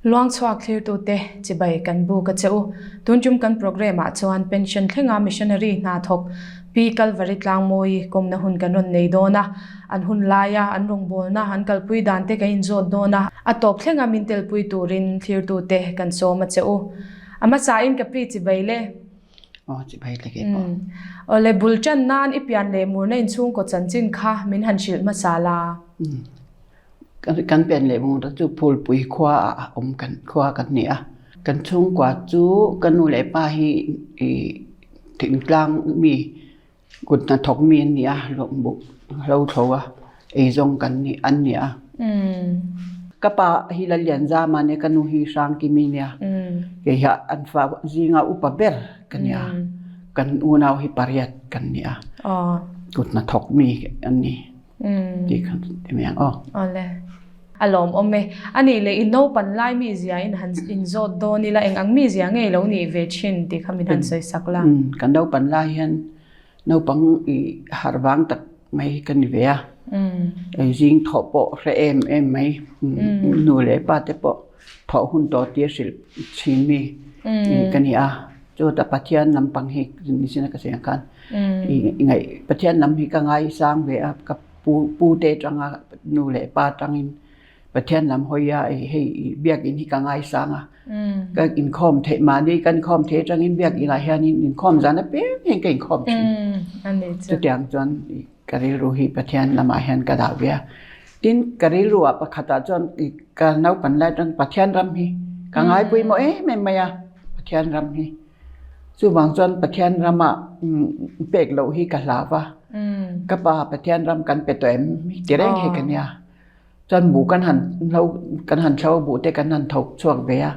Luangchhuak thlirtute chibai kan buk a che u. Tun tum kan programme ah chuan pension thlenga missionary hna thawk Pi Kalvari Tlangmawi kawmna hun kan rawn nei dawn a. An hun laia an rawngbawlna an kalpui dan te kan inzawt dawn a. A tawp thlenga min telpui turin thlirtute kan sawm a che u. A hmasain ka pi chibai le. Aw chibai le kei pawh. Awle bul tan nan i pian leh murna inchhungkaw chanchin kha min han hrilh hmasa la. Kan pian leh murna chu Phulpui khua ah awm kan khua kan ni a. Kan chhungkua chu ka nu leh pa hi i thingtlang mi Kut hnathawk mi an ni a, lawmbuh hlo thlo a eizawng kan ni an ni a. Ka pa hi Lallianzama nia, ka nu hi Hrangkimi nia. Kei hi an fa zinga upa ber ka ni a, kan unau hi pariat kan ni a. Kut hnathawk mi an ni tih kha ti mai ang aw. Awle. A lawmawm e. A nih leh i naupan lai mizia in han inzawt dawn ila eng ang mizia nge lo nih ve thin tih kha min han sawi sak la. Kan naupan lai hian naupang i harh vang tak mai hi ka ni ve a. Ei zing thawh pawh hre em em mai. Nu leh pa te pawh thawh hun tawh tia hrilh thin mi ka ni a. Chutah Pathian lampang hi nichina ka sawi ang khan i ngaih Pathian lam hi ka ngaisang ve a ka Pu pu te atanga nu leh pa atangin Pathian lam hawi a hei biakin hi ka ngaisang a, ka inkhawm theih mahni kan inkhawm theih atangin biakin ah hianin inkhawm zan apiang hian ka inkhawm thin. Chutiang chuan ka rilru hi Pathian lamah hian ka dah ve a. Tin, ka rilru ah pakhatah chuan ka naupan lai atang Pathian ram hi ka ngaipawimawh em em mai a, Pathian ram hi. Chuvang chuan Pathian rama pek loh hi ka hlau va, ka pa Pathian ram kan pe tawh em ti reng hi ka nia. Chuan buh kan han hlo kan han hlo buh te kan han thawk chhuak ve a,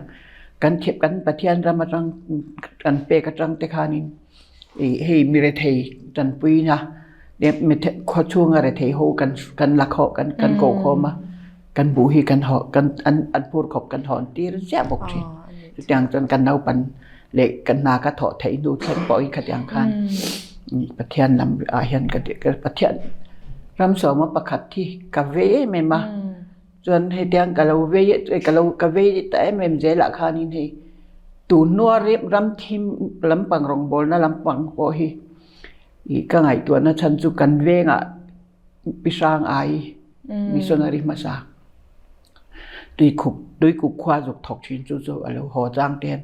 kan thip kan Pathian ram atang kan pek atang te khanin ih hei mi rethei tanpuina mi khaw chhunga rethei ho kan kan la khawh kan kan koh khawm a. Kan buh hi kan haw kan an an phur khawp kan hawn tir ziah bawk thin. Chutiang chuan kan naupan leh kan hna ka thawh theih hnu thleng pawh hi khatiang khan Pathian lam ah hian ka Pathian ram sawma pakhat hi ka vei em em a. Chuan hetiang ka lo vei ka lo ka vei ta em em zelah khanin hei tun hnua ram thim lampang rawngbawlna lampang pawh hi ka ngaihtuahna chhan chu kan vengah Pi Hrang Ai missionary hmasa tuikhup tuikuk khua zuk thawk thin chu chu a lo haw chang te hian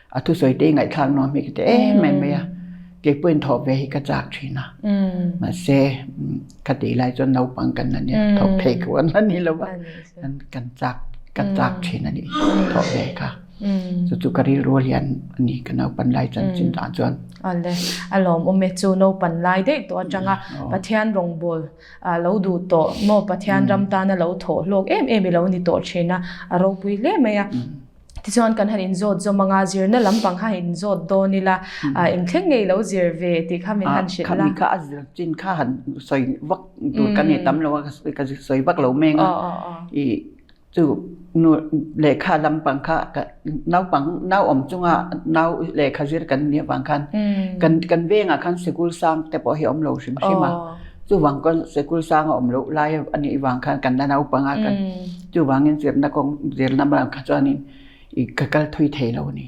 a thusawi te ngaihthlak nuam hi ka ti em em mai a kei pawhin thawh ve hi ka chak thin a mahse ka tih lai chuan naupang kan la nia thawk thei ka la ni lo va kan chak ka chak thin a ni thawh ve kha. Chu chu ka rilru hian a ni ka naupan lai chanchin ah chuan. Awle, a lawmawm e chu naupan lai daih tawh atanga Pathian rawngbawl lo duh tawh maw Pathian ram tana lo thawh hlawk em em i lo ni tawh thin a, a ropui hle mai a. Tichuan kan han inzawt zawm anga zirna lampang kha han inzawt dawn ila eng thleng ngei lo zir ve tih kha min han hrilh la. Khami kha a zir chin kha han sawi vak tur ka nei tam lo a, ka sawi vak lo meng a. I Chu nu lehkha lampang kha naupang nau awm chunga nau lehkha zir kan nih avang khan kan kan vengah khan sikul sang te pawh hi a awm lo hrim hrim a. Chuvang chuan sikul sang a awm loh lai a nih vang khan kan la naupang a kan chuvangin zirna kawng zirna lamah kha chuanin i ka kal thui thei lo a ni.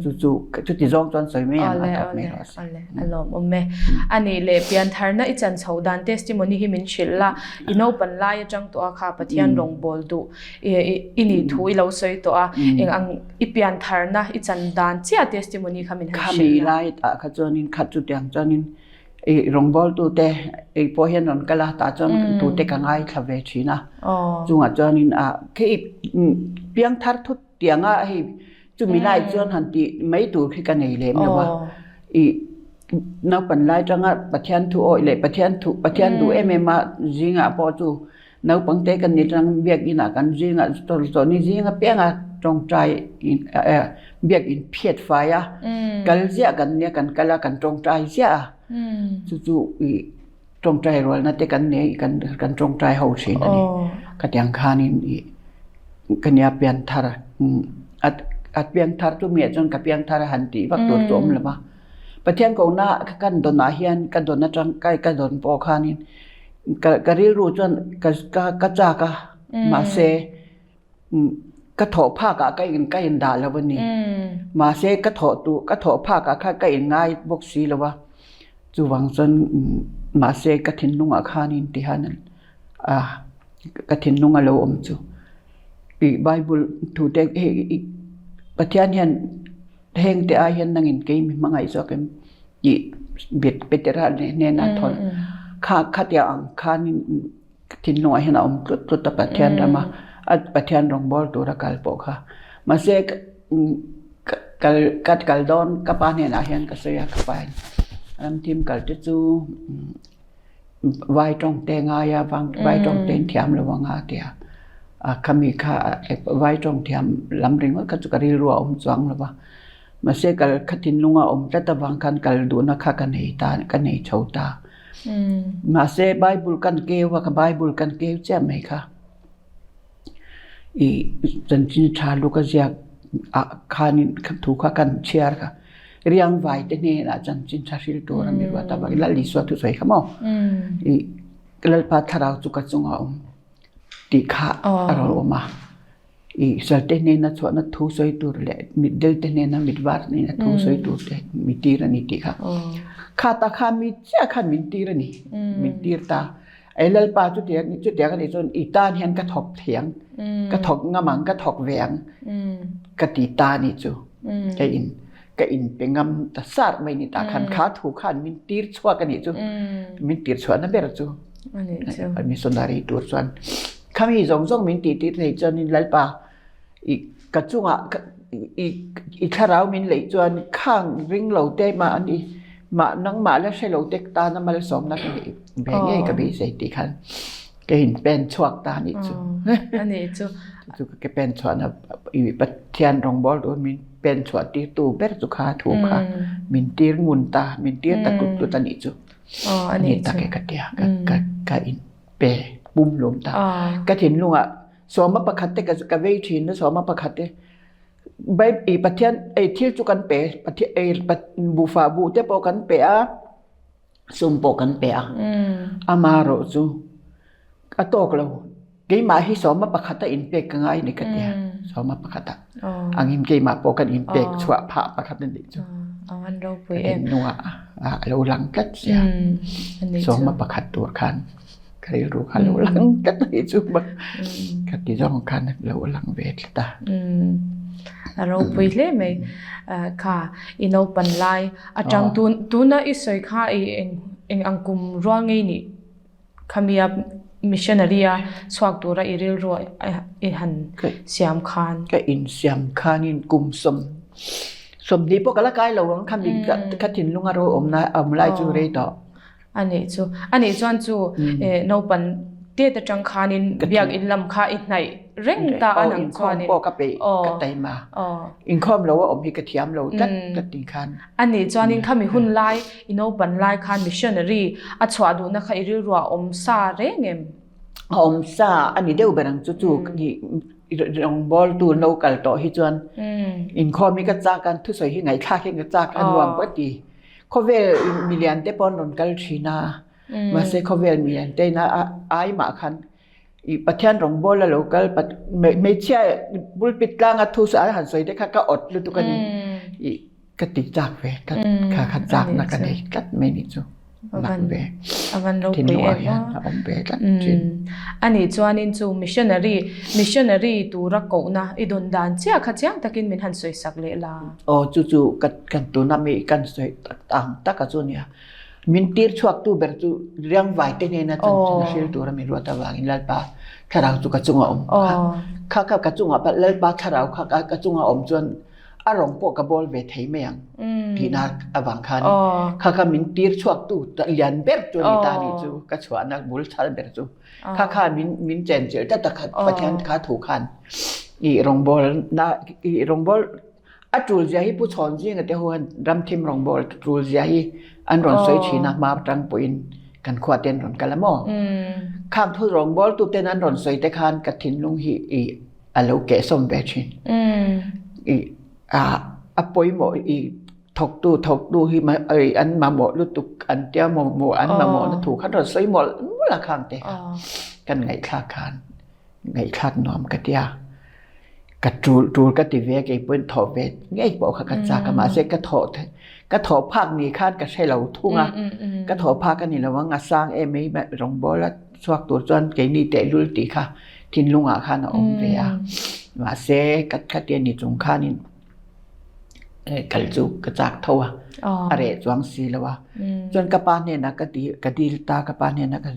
Chu chu chuti zawng chuan sawi mai ang a tawp mai rawh se. A lawmawm e. A nih leh piantharna i chan chho dan testimony hi min hrilh la, i naupan lai atang tawh a kha Pathian rawngbawl duh i nih thu i lo sawi tawh a, eng ang i piantharna i chan dan chiah testimony kha min han hrilh la. Khami lai ah kha chuanin khat chutiang chuanin i rawngbawltute ei pawh hian rawn kal a, tah chuan tute ka ngaithla ve thin a. Chungah chuanin ah khi piangthar thut tianga hei chumi lai chuan han tih mai tur khi ka nei lem lo a. I naupan lai tanga Pathian thu awih leh Pathian thu Pathian duh em em a zingah pawh chu Naupang te kan ni tang biakinn ah kan zing ah chawlhni zing apiang a tawngtai biakinn phiat fai a kal ziah kan nia kan kal a kan tawngtai ziah a chu chu ih tawngtai rualna te kan nei kan kan tawngtai ho thin a ni khatiang khanin ih ka nia pianthar a pianthar chu miah chuan ka pianthar a han tih vak tur chu a awm lo va Pathian kohna kan dawn ah hian ka dawn atang ka dawn pawh khanin. Ka ka rilru chuan ka ka ka chak a mahse. Ka thawh phak ah ka in ka in dah lo a ni. Mahse ka thawh tu ka thawh phak ah khan ka in ngai bawk si lo a. Chuvang chuan mahse ka thinlung ah khanin ti hian a ka thinlung a lo awm chu. I Bible thu te hei Pathian hian heng te ai hian nangin kei mi hmangaih zawk em tih Petera hnenah thawn kha khatiang ang khanin thinlungah hian a awm tlut tlut a Pathian rama a Pathian rawngbawl tura kal pawh kha mahse kal ka kal dawn ka pa hnenah hian ka sawi a ka pa in ramthim kal te chu vai tawng te ngai a vai tawng te in thiam lo ang a ti a a khami kha vai tawng thiam lam ringawt kha chu ka rilru a awm chuang lo va mahse kal kha thinlunga awm tlat avang khan kal duhna kha ka nei ta ka nei chho ta. Mahse Bible kan keu a, ka Bible kan keu chiah mai kha. I chanchin tha luk a ziak ah khanin thu kha kan chhiar kha. Riang vai te hnenah chanchin tha hril tur a mi ruat avangin Lal Isua thusawi kha maw? I Lalpa thlarau chu ka chungah a awm tih kha a rawn awm a. I salte hnena chhuahna thu sawi tur leh mitdel te hnena mit var hnena thu sawi tur te mi tir a ni tih kha. Kha ta kha mi chiah khan min tir a ni. Min tir ta. Ei Lalpa chutiang chutiang a nih chuan i tan hian ka thawk thei ang. Ka thawk ngam ang, ka thawk ve ang ka ti ta a nih chu. Ka in ka in pe ngam ta sar mai ni ta khan kha thu khan min tir chhuak a nih chu. Min tir chhuahna ber chu. Missionary tur chuan Khami zawng zawng min tih tir thei chuanin Lalpa i ka chungah i i thlarau min leih chuan khang ring lo te mah an i mah nangmah la hre lo te tana malsawmna ka neih ve ngei ka beisei tih khan ka in pen chhuak ta anih chu. Anih chu. Chu ka pen chhuahna i Pathian rawngbawl tur min pen chhuah tirtu ber chu kha thu kha min tir ngun ta min tir ta tlut tlut anih chu. Anih tak e ka tia ka ka ka in pe pumhlum ta. Ka thinlungah sawma pakhat te ka vei thin a sawma pakhat te i Pathian ei thil chu kan pe buhfa buh te pawh kan pe a sum pawh kan pe a amarawh chu a tawk lo keimah hi sawma pakhat a inpek ka ngai ni ka tia sawma pakhat a angin keimah pawh kan inpek chhuah phah pakhat a nih chu an ropui em thinlungah a lo lang tlat sia sawma pakhat tur khan ka rilru kha lo lang tlat a nih chu ka ti zawng khan lo lang ve tlat a a ropui hle mai kha i naupan lai atang tun tuna i sawi kha i eng eng ang kum rual ngei nih Khamia missionary a chhuak tura i rilru i han siam khan. Ka insiam khanin kum sawm sawmhnih pawh ka la kai lo ang khami ka thinlung a ro awm awm lai chu rei tawh. A nih chu. A nih chuan chu naupan tet atang khanin biakinn lam kha i hnaih reng ta a nang chuanin. Inkhawm pawh ka peih ka taima. Inkhawm lo a awm hi ka thiam lo tlat tlat ting khan. A nih chuanin khami hun lai I naupan lai khan missionary a chhuah duhna kha i rilru a awm sa reng em? A awm sa a ni deuh ber ang chu chu rawngbawltu lo kal tawh hi chuan inkhawm hi ka chak a, thusawi hi ngaihthlak hi ka chak a nuam ka ti. Khawvel milian te pawh an rawn kal thin a, mahse khawvel milian te ina ai mah khan i Pathian rawngbawla lo kal hmeichhia pulpit tlanga thu an han sawi te kha ka awt lutuk a ni. Ka ti chak ve tlat kha kha chakna ka nei tlat mai ni chu nak ve avan ropui thinlungah hian a awm ve tlat thin. Ani chuanin chu missionary missionary tura kohna i dawn dan chiah kha chiang takin min han sawi sak leh la. Aw chu chu ka kan tuna mi kan sawi tak ang taka chu nia min tir chhuak tu ber chu riangvai te hnena chanchin a hril tura min ruat avangin Lalpa thlarau chu ka chunga awm kha kha ka chunga Lalpa thlarau kha ka chunga awm chuan a rawng pawh ka bawl ve thei mai ang tihna avang khan kha kha min tir chhuak tu lian ber chu ni ta ni chu ka chhuahna bul chhal ber chu kha kha min min chen chilh tlat a Pathian kha thu khan i rawngbawl na i rawngbawl a tul zia hi pu chhawn zinga te ho han ramthim rawngbawl tul zia hi an rawn sawi thin a hma atang pawhin kan khua ten rawn kal a maw khang thu rawngbawl tu ten an rawn sawi te khan ka thinlung hi i a lo kehsawm ve thin. I a a pawimawh i thawktu thawktu hi an mamawh lutuk an tia mamawh an mamawhna thu khan rawn sawi mawlh mawlh a khang te kha kan ngaihthlak khan ngaihthlak nuam ka tia. Ka tul tul ka ti ve kei pawhin thawh ve ngei pawh kha ka chak a mahse ka thawh ka thawh phak ni khan ka hre lo thung a ka thawh phak a ni lo ang a sang em mai rawngbawl a chhuak tur chuan keini tehlul tih kha thinlungah khan a awm ve a mahse ka khatia ni chung khanin kal chu ka chak tho a a reh chuang si lo a chuan ka pa hnenah ka ti ka dil ta ka pa hnenah ka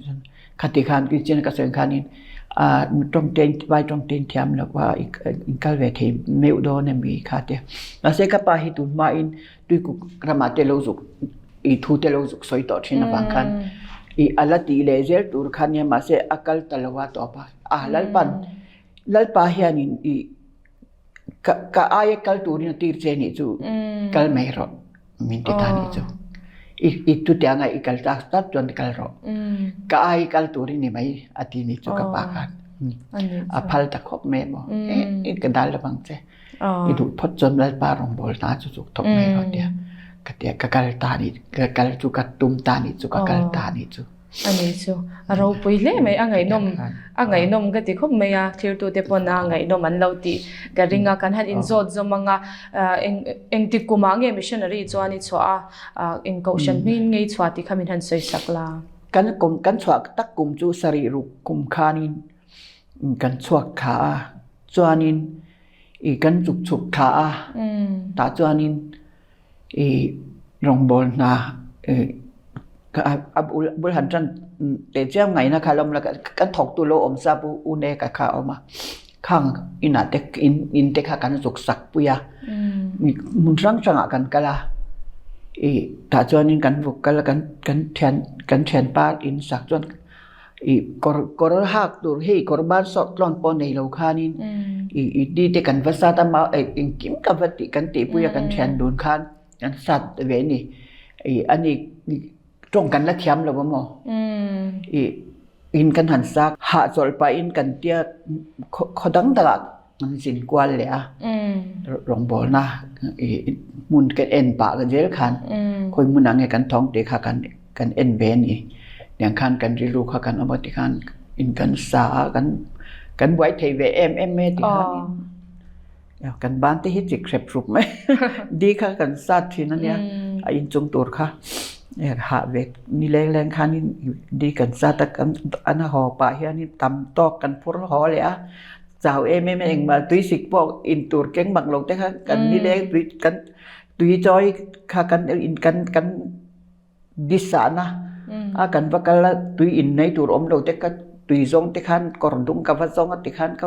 Khati khan Kristian ka sawi khanin ah tawngten vai tawngten thiam lo a in kal ve thei meuh dawn a mi kha te. Mahse ka pa hi tun hmain tuikuk ramah te lo zuk i thu te lo zuk sawi tawh thin avang khan i a la tih leh zel tur kha nia mahse a kal ta lo a tawp a. A Lalpan Lalpa hianin i Ka ka aia kal turin a tir che nih chu kal mai rawh min ti ta nih chu. I i chutianga i kal tak tak chuan kal rawh. Ka ai kal turin ni mai a ti nih chu ka pa khan. A phal ta khawp mai maw. E ka dal lovang che. I duh phawt chuan Lalpa rawngbawl hna chu chuk thawk mai rawh tia. Ka tia ka kal ta nih ka kal chu ka tum ta nih chu ka kal ta nih chu. A ni chu a ropui hle mai a ngaihnawm a ngaihnawm ka ti khawp mai a thirtute pawn a ngaihnawm an lo tih ka ring a kan han inzawt zawm ang a eng engtik kumah nge missionary chuan i chhuah a eng kohhran hming nge i chhuah tih kha min han sawi sak la. Kan kum kan chhuah tak kum chu sarih ruk kum khanin kan chhuak thla a chuanin i kan chuk chhuk thla a tah chuanin I rawngbawl hna a bul han tan teh chiam ngaihna kha la awm lo kan thawktu lo awm sa pu u neka kha a awm a khang inah te in te kha kan zuk sak pui a hmun hrang hrangah kan kal a ih tah chuanin kan vuk kal a kan kan thian kan thianpa in sak chuan. I kawr kawr hak tur hei kawr ban sawt tlawn pawh nei lo khanin i i di te kan va sat a mau engkim ka va tih kan tihpui a kan thian dun khan kan sat ve a ni i ani tawng kan la thiam lo a maw i in kan han sak hahchawlh pahin kan tia khaw khaw dang dangah An zin kual leh a, rawngbawlna hmun kan en pah zel khan khawi hmunah nge kan thawng tih kha kan kan en ve a ni. Tiang khan kan rilru kha kan awm a tikhan in kan sa a, kan kan buai thei ve em em mai a tikhanin kan ban te hi chik hrep hrup mai di kha kan sat thin a nia a inchung tur kha hah ve ni leng leng khanin di kan sat a kan an haw pah hianin tam tawk kan phur haw leh a. Chau em em engmah tui sik pawh in tur keng mak lo te kha kan ni leng tui kan tui chawi kha kan in kan kan disahna a kan va kal a tui in nei tur awm lo te kha tui zawng te khan kawr dung ka va zawng a tikhan ka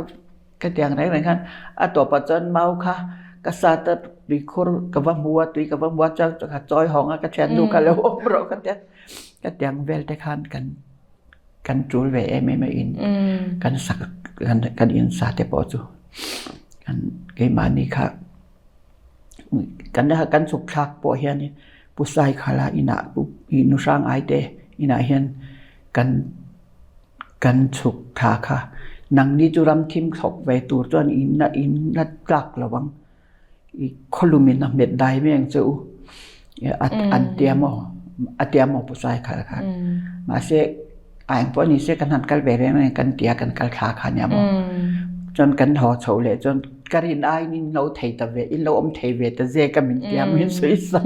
ka tiang reng reng khan a tawpah chuan mau kha ka sat a tui khur ka va hmu a tui ka va hmu a chuan ka chawi hawng a ka thiannu kha lo awm rawh ka tia ka tiang vel te khan kan Kan tul ve em em a in kan sak kan in sa te pawh chu kan keimahni kha kan kan chhuk thlak pawh hianin Pu Saikhala inah Pu Nu Hrangai te inah hian kan kan chhuk thla kha nangni chu ram thim thlawk ve tur chuan in in la tlak lo ang. I khawlum in a hmet dai mai ang che u an tia maw a tia maw pu sai khal khan mahse a eng pawh ni se kan han kal ve reng reng kan tia kan kal thla kha nia maw chuan kan haw chho leh chuan ka rin aiin in lo thei ta ve in lo awm thei ve ta zek a min tia min sawi sa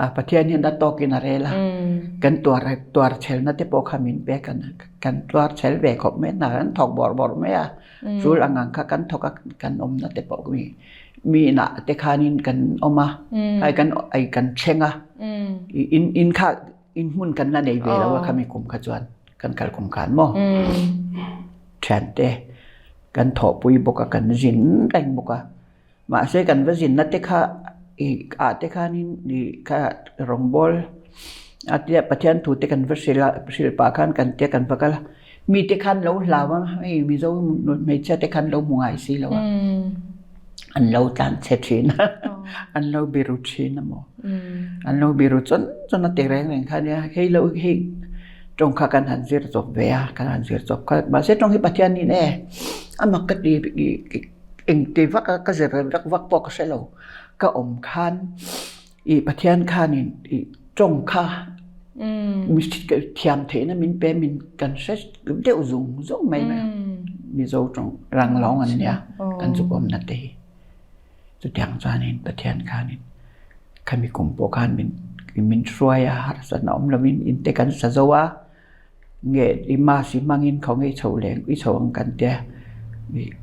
a Pathian hian a tawkin a rel a kan tuar tuar chhelna te pawh kha min pek a kan tuar chhel ve khawp mai a kan thawk bawrh bawrh mai a chul ang ang kha kan thawk a kan awmna te pawh mi mi inah te khanin kan awm a ai kan ai kan thleng a in in kha in hmun kan la nei ve lo a khami kum kha chuan kan kal kum khan maw thiante kan thawhpui bawk a kan zin reng bawk a. Mahse kan va zinna te kha i ah te khanin i kha rawngbawl a tia Pathian thu te kan va hrilh a hrilh pah khan kan tia kan va kal a mi te khan lo hlau a hei Mizo hmeichhia te khan lo hmu ngai si lo a an lo tlan chhe thin a an lo biru thin a maw an lo biru chawn chawn a ti reng reng kha nia hei lo hei tawng kha kan han zir chawp ve a kan han zir chawp kha mahse tawng hi Pathianin e a mak ka ti Engti vak a ka zir rem vak vak pawh ka hre lo. Ka awm khan i Pathian khanin i tawng kha thiam theihna min pe min kan hre deuh zung zung mai mai a. Mizo tawng Ranglawng an nia kan zuk awmna te hi. Chutiang chuanin Pathian khanin khami kum pawh khan min min hruai a, harsatna awm lovin in te kan sa zo a, nge i mass i hmangin khaw nge i chho leng i chho ang kan tia.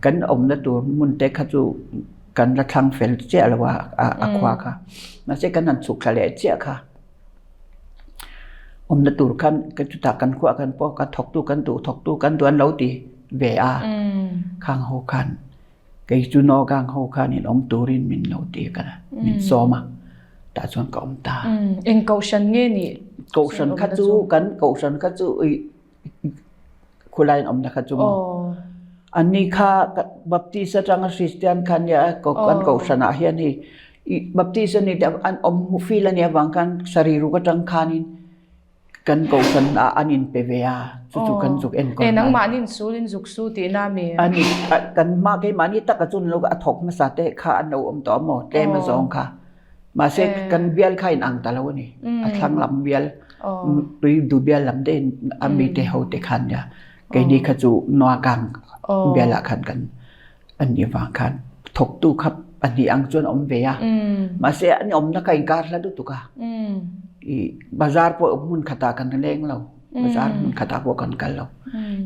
Kan awmna tur hmun te kha chu kan la thlang fel chiah lo a a khua kha. Mahse kan han chhuk thla leh chiah kha. Awmna tur khan ka chutah kan khuah kan pawh ka thawktu kan duh thawktu kan duh an lo ti ve a. Khang ho khan kei chu Nogang ho khanin awm turin min lo ti ka min sawm a tah chuan ka awm ta. Eng kohhran nge nih? Kohhran kha chu kan kohhran kha chu i Khulaiin awmna kha chu maw? Anni kha Baptist atanga Christian kha nia kan kohhranah hian hei Baptist a ni te an awm hmu fil a nih avang khan sarih ruk atang khanin kan kohhran ah an inpe ve a, chu chu kan zuk enkawl hna. Nangmahni insul in zuk su tihna mi? Ani kan hma keimahni taka chu lo a thawk hmasa te kha an lo awm tawh a maw tlem azawng kha. Mahse kan bial kha in ang ta lo a ni. A thlang lam bial, tui du bial lam te in a mi te ho te khan nia. Keini kha chu Nuakang bial ah khan kan an nih vang khan thawktu kha pahnih ang chuan a awm ve a. Mahse an awmna kha inkar hla lutuk a. I bazar pawh hmun khatah kan leng lo. Bazar hmun khatah pawh kan kal lo.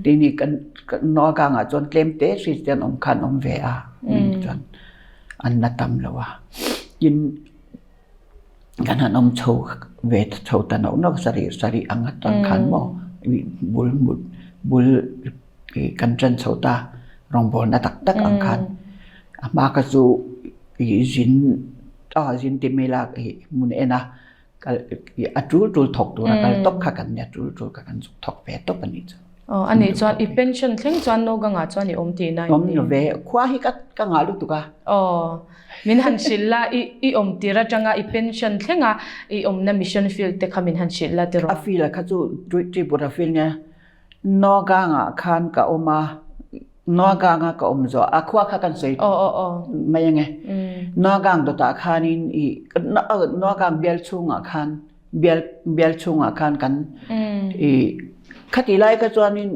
Tini kan Nuakang ah chuan tlem te Christian awm khan awm ve a. Min chuan. an la tam lo a, tin kan han awm chho ve chho ta nauh nauh sarih sarih ang atang khan maw bul mut bul ih kan ṭan chho ta rawngbawlna tak tak ang khan a hma kha chu ih zin a zin ti mai la ih hmun en a kal a tul tul thawk tura kal tawp kha kan nia tul tul kha kan zuk thawk ve tawp a nih chu. Aw a nih chuan i pension thleng chuan Nogangah chuan i awm tihna in ni? Awm lo ve, khua hi ka ka ngah lutuk a. Aw min han hrilh la i i awm tir atanga i pension thlenga i awmna mission field te kha min han hrilh la tiraw? A field kha chu Tripura field nia Nogangah khan ka awm a, Noaganga ka awm zawh a khua kha kan sawi mai ange. Noagang dawtah khanin i Noagang bial chhungah khan bial bial chhungah khan kan i khati lai kha chuanin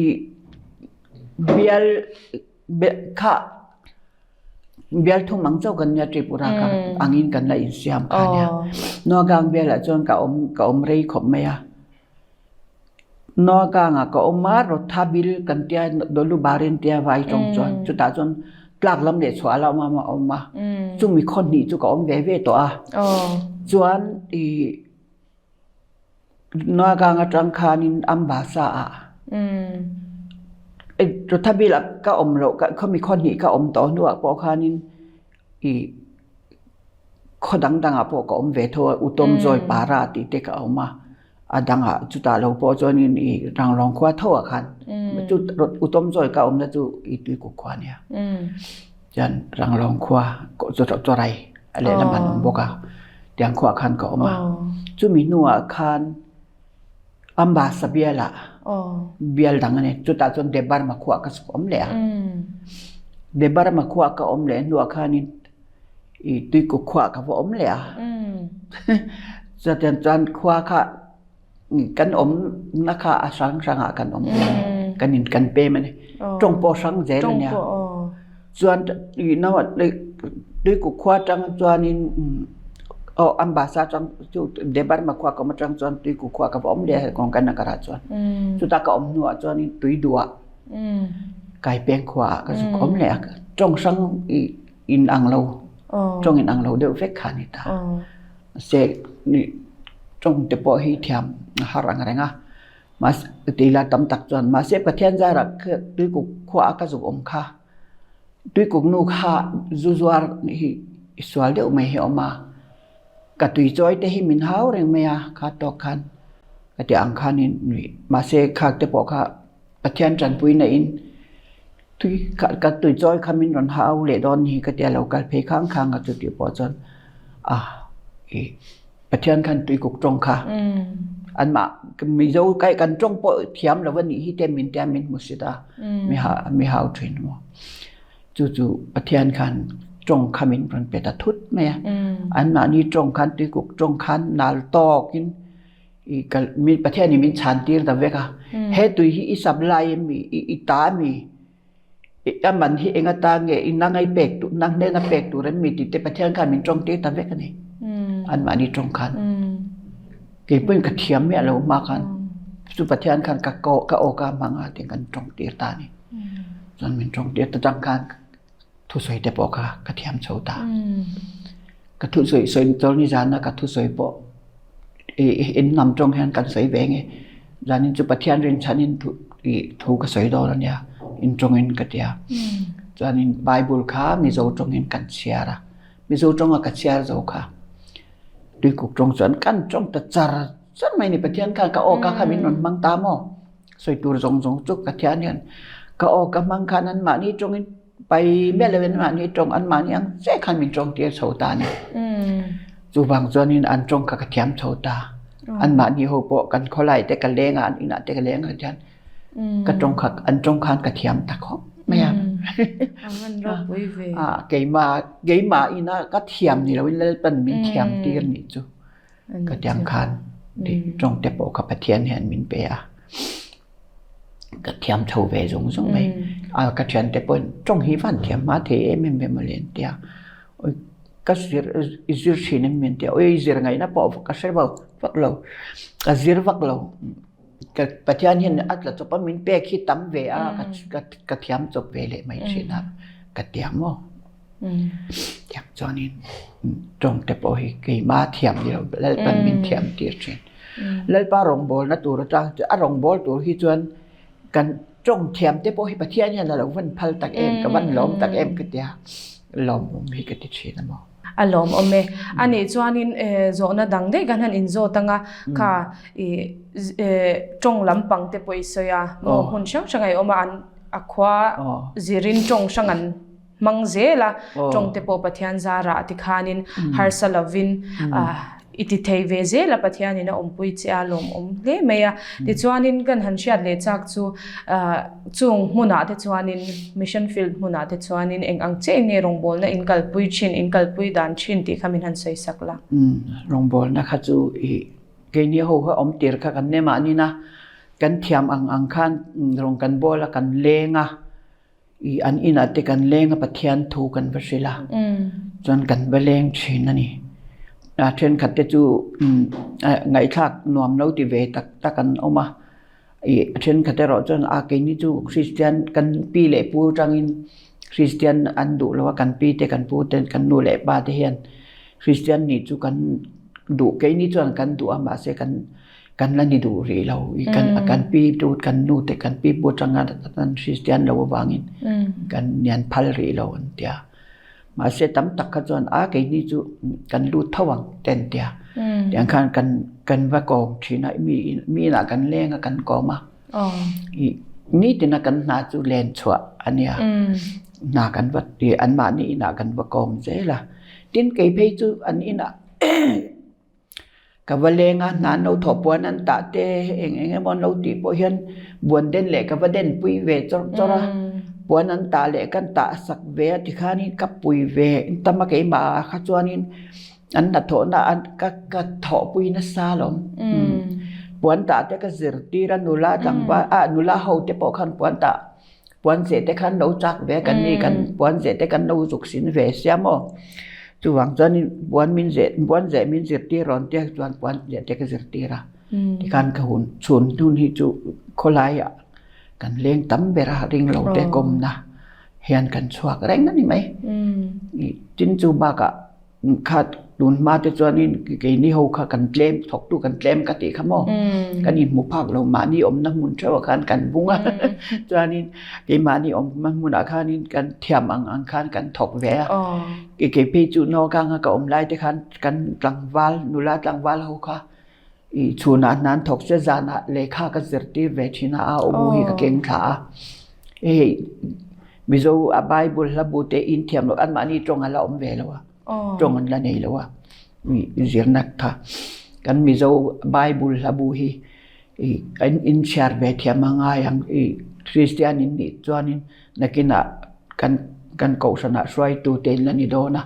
i bial kha bial thum ang chauh kan nia Tripura kha angin kan la insiam kha nia. Noagang bialah chuan ka awm ka awm rei khawp mai a. Nuakangah ka awm a, Rotha bil kan tia Dolu Barin tia vai tawng chuan chutah chuan tlak lam leh chhuah lam a awm a, chumi khaw hnih chu ka awm ve ve tawh a. Chuan ih Nuakang atang khanin Ambasa ah Rotha bil ah ka awm loh khawmi khaw hnih ka awm tawh hnuah pawh khanin ih khaw dang dangah pawh ka awm ve tho a, Utawm Zawi Para tih te ka awm a, a dangah chutah lo pawh chuanin ih Ranglawng khua tho ah khan chu Utawm Zawi ka awmna chu ih Tuikuk khua a nia, chuan Ranglawng khua Chawrai a lehlam an awm bawk a, tiang khuaah khan ka awm a, chumi hnuah khan Ambasa bialah bial dang a ni. Chutah chuan Debarma khuah ka chhuk awm leh a. Debarma khuah ka awm leh hnuah khanin i Tuikuk khuah ka va awm leh a. Chutiang chuan khua kha kan awmna kha a hrang hrangah kan awm ve a ni. Kan in kan pem a ni. Tawng pawh hrang zel a nia. Chuan Tuikuk khua atang chuanin aw Ambasa atang chu Debarma khua ka awm atang chuan Tuikuk khua ka va awm leh a kawng kan nagar ah chuan. Chutah ka awm hnuah chuanin Tuiduah Kaipeng khua ah ka zuk awm leh a. Tawng hrang in ang lo, tawng in ang lo deuh vek kha a ni ta. Mahse tawng te pawh hi thiam a har ang reng a. Mahse tila tam tak chuan mahse Pathian zarah Tuikuk khua a ka zuk awm kha. Tuikuk nu kha zu zuar hi i sual deuh mai hi a awm a, ka tui chawi te hi min hau reng mai a kha tawk khan ka tih ang khanin nuih mahse khak te pawh kha Pathian tanpui na in tui ka tui chawi kha min rawn hau leh dawn ni ka tia lo kal phei khang khang a chutih pawh chuan a ih Pathian khan tuikuk tawng kha anmah Mizo kan tawng pawh thiam lo a nih hi te min tia min hmu sit a mi ha mi hau thin maw chu chu Pathian khan tawng kha min rawn pe ta thut mai a anmahni tawng khan tuikuk tawng khan nal tawkin i kal mi Pathian in min chhan tir ta vek a he tui hi i supply a mi i ta a mi. A man hi eng atan nge i nang ai pek tur, nang hnena pek tur em mi tih te Pathian khan min tawng tir ta vek a ni. Anmahni tawng khan. Kei pawhin ka thiam miah lo hma khan chu Pathian khan ka ka aw ka hmang a tiin kan tawng tir ta a ni. Chuan min tawng tir ta tang khan thusawi te pawh kha ka thiam chho ta. Ka thusawi sawi chawlh ni zana ka thusawi pawh in hnam tawng hian kan sawi ve nge zanin chu Pathian rinchhanin thu ih thu ka sawi dawn ania in tawngin ka ti a chuanin Bible kha Mizo tawngin kan chhiar a Mizo tawnga ka chhiar zo kha tuikuk tawng chuan kan tawng ta char char mai ni Pathian khan ka aw ka kha min rawn hmang ta maw sawi tur zawng zawng chu Pathian hian ka aw ka hmang khan anmahni tawngin Pai miah loin mahni ṭawng anmahni ang chiah khan min ṭawng tir chho ta a ni. Chuvang chuanin an ṭawng kha ka thiam chho ta. Anmahni ho pawh kan khawlai te ka leng a, an inah te ka leng a tihian ka ṭawng kha an ṭawng khan ka thiam ta khawp mai a. Keimah keimah ina ka thiam ni loin Lalpan min thiam tir nih chu ka tiang khan ṭawng te pawh kha Pathian hian min pe a. Ka thiam tho ve zung zung mai. A ka thiante pawhin tawng hi van thiam hma thei em em ve mawle an ti a. Oi ka zir i zir thin em an ti a, oi i zir ngaihna pawh ka hre vak vak lo, ka zir vak lo. Ka Pathian hian a tla chawp a min pek hi tam ve a ka thiam chawp ve leh mai thin a ka ti ang maw. Tiang chuanin tawng te pawh hi keimah thiam ni lo Lalpan min thiam tir thin. Lalpa rawngbawlna tur atang a rawngbâwl tur hi chuan kan tawng thiam te pawh hi Pathian hian a lo van phal tak em ka van lawm tak em ka tia lawmawm hi ka ti thin a maw. A lawmawm e. A nih chuanin zawhna dang daih kan han inzawt ang a, kha i tawng lampang te pawh i sawi a, maw hmun hrang hrang a i awm a, an a khua zirin tawng hrang an hmang zel a, tawng te pawh Pathian zarah tikhanin harsa lovin i ti thei ve zel a, Pathianin a awmpui che a lawmawm hle mai a. Tichuanin kan han hriat leh chak chu chung hmunah te chuanin mission field hmunah te chuanin eng ang chiah in nge rawngbawlna in kalpui thin, in kalpui dan thin tih kha min han sawi sak la. Rawngbawlna kha chu i keini ho kha awm tir kha kan nem ah nina kan thiam ang ang khan rawng kan bawl a kan leng a. I an inah te kan leng a Pathian thu kan va hrilh a, chuan kan va leng thin a ni. A thenkhat te chu ngaihthlak nuam lo ti ve tak tak an awm a, i a thenkhat erawh chuan a keini chu Kristian kan pi leh pu atangin Kristian an duh lo a, kan pi te kan pu te kan nu leh pa te hian Kristian nih chu kan duh keini chuan kan duh a mahse kan Kan la ni duh rih lo. I kan kan pi tu kan nu te kan pi pu atanga an Kristian lo avangin kan nian phal rih lo an tia. Mahse tam tak kha chuan a keini chu kan lut tho ang te an tia. Tiang khan kan kan va kawm thin a mi mi inah kan leng a kan kawm a. I nitin a kan hna chu len chhuah a nia. Hna kan va anmahni inah kan va kawm zel a. Tin kei phei chu an inah Ka va leng a, hna an lo thawh puan an tah te eng eng emaw an lo tih pawh hian buan den leh ka va den pui ve chawrh chawrh a, puan an tah leh kan tah sak ve a tikhanin ka pui ve tam a keimah ah kha chuanin an hnathawhna an ka ka thawhpui nasa alawm. Puan tah te ka zirtir a nula tlangval ah nula ho te pawh khan puan tah Puan zeh te khan lo chak ve a kan ni kan puan zeh te kan lo zuk sin ve sia maw chuvang chuanin puan min zeh puan zeh min zirtir rawn tia chuan puan zeh te ka zirtir a tikhan ka hun chhun hun hi chu khawlaiah kan leng tam ber a ring lo te kawmna hian kan chhuak reng a ni mai tin chu bakah Khat tun hma te chuanin keini ho kha kan tlem thawktu kan tlem ka tih kha maw kan inhmu phak lo mahni awmna hmun theuh ah khan kan bung a chuanin keimahni awmna hmunah khanin kan thiam ang ang khan kan thawk ve a kei phei chu naukanga ka awm lai te khan kan tlangval nula tlangval ho kha I chhunah hna an thawk se zanah lehkha ka zirtir ve thin a, a awmu hi ka keng thla a. Hei Mizo a Bible hla bu te in thiam loh anmahni tawng a la awm ve lo a, tawng an la nei lo a zirna kha. Kan Mizo Bible hla bu hi i an inchhiar ve thiam a ngai ang i Kristian in nih chuanin nakinah kan kan kohhranah hruaitu te in la ni dawn a.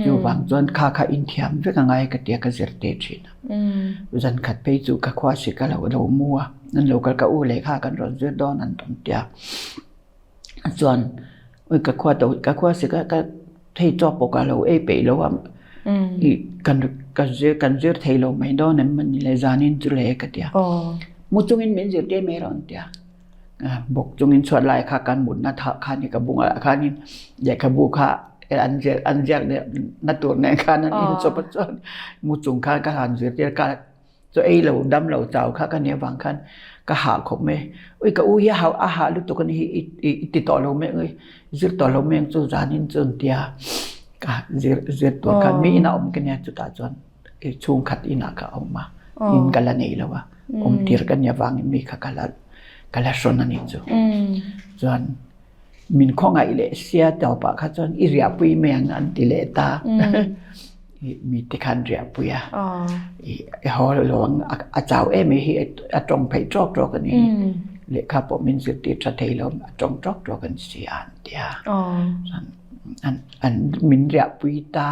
Chuvang chuan kha kha inthiam vek a ngai ka tia ka zir teh thin a. Zan khat phei chu ka khua sik a lo lo mu a, an lo kal ka u lehkha kan rawn zir dawn an rawn tia. Chuan oi ka khua to ka khua sik a ka hei chaw pawh ka lo ei peih lo a i kan ka zir kan zir thei lo mai dawn em mawni le zanin chu le ka ti a. Mu chungin min zirtir mai rawh an ti a. Bawk chungin chhuat lai kha kan mutna thah khan i ka bungah khanin lehkhabu kha an ziak an ziak leh na tur nen khan an inchawp a chuan mu chung khan ka han zirtir ka Chaw ei lo dam lo chau kha ka nih avang khan ka hah khawp mai. Ui ka u hi a hau a hah lutuk a ni hi i i ti tawh lo mai ang i zir tawh lo mai ang chu zanin chu an tia ka zir zir tur khan mi inah awm ka nia chutah chuan i chhungkhat inah ka awm a in ka la nei lo a awm tir ka nih avangin mi kha ka la ka la hrawn a nih chu. Chuan min khawngaih leh sia tawpah kha chuan i riahpui mai ang an ti leh ta mi te khan riahpui a i haw lo ang a chau em em hi a tawng phei tawk tawk a ni lehkha pawh min zirtir tha thei lo a tawng tawk tawk an si a an ti a an an min riahpui ta.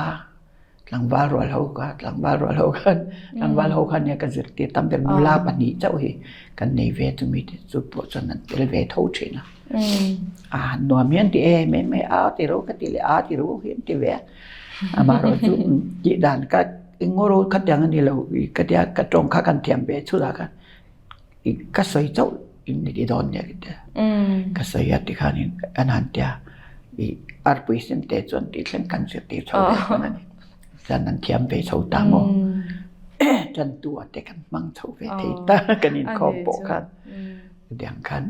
Tlangval rual ho kha tlangval rual ho khan tlangval ho khan nia ka zirtir tam ber nula pahnih chauh hi kan nei ve chumi te chu pawh chuan an tel ve tho thin a. A nuam hian ti em em mai a ti ro ka ti leh a ti ro hi an ti ve a. Amaherawh chu tih dan ka engngawr khatiang a ni lo ka tia ka tawng kha kan thiam ve chhutah khan Ka sawi chauh in ni ti dawn nia kite. Ka sawi a tikhanin an han tia i arpui sen te chuan tih thleng kan zirtir chho ve hman a ni. Chuan an thiam ve chho ta maw? Tantu a te kan hmang chho ve thei ta kan inkhawm pawh khan. Chutiang khan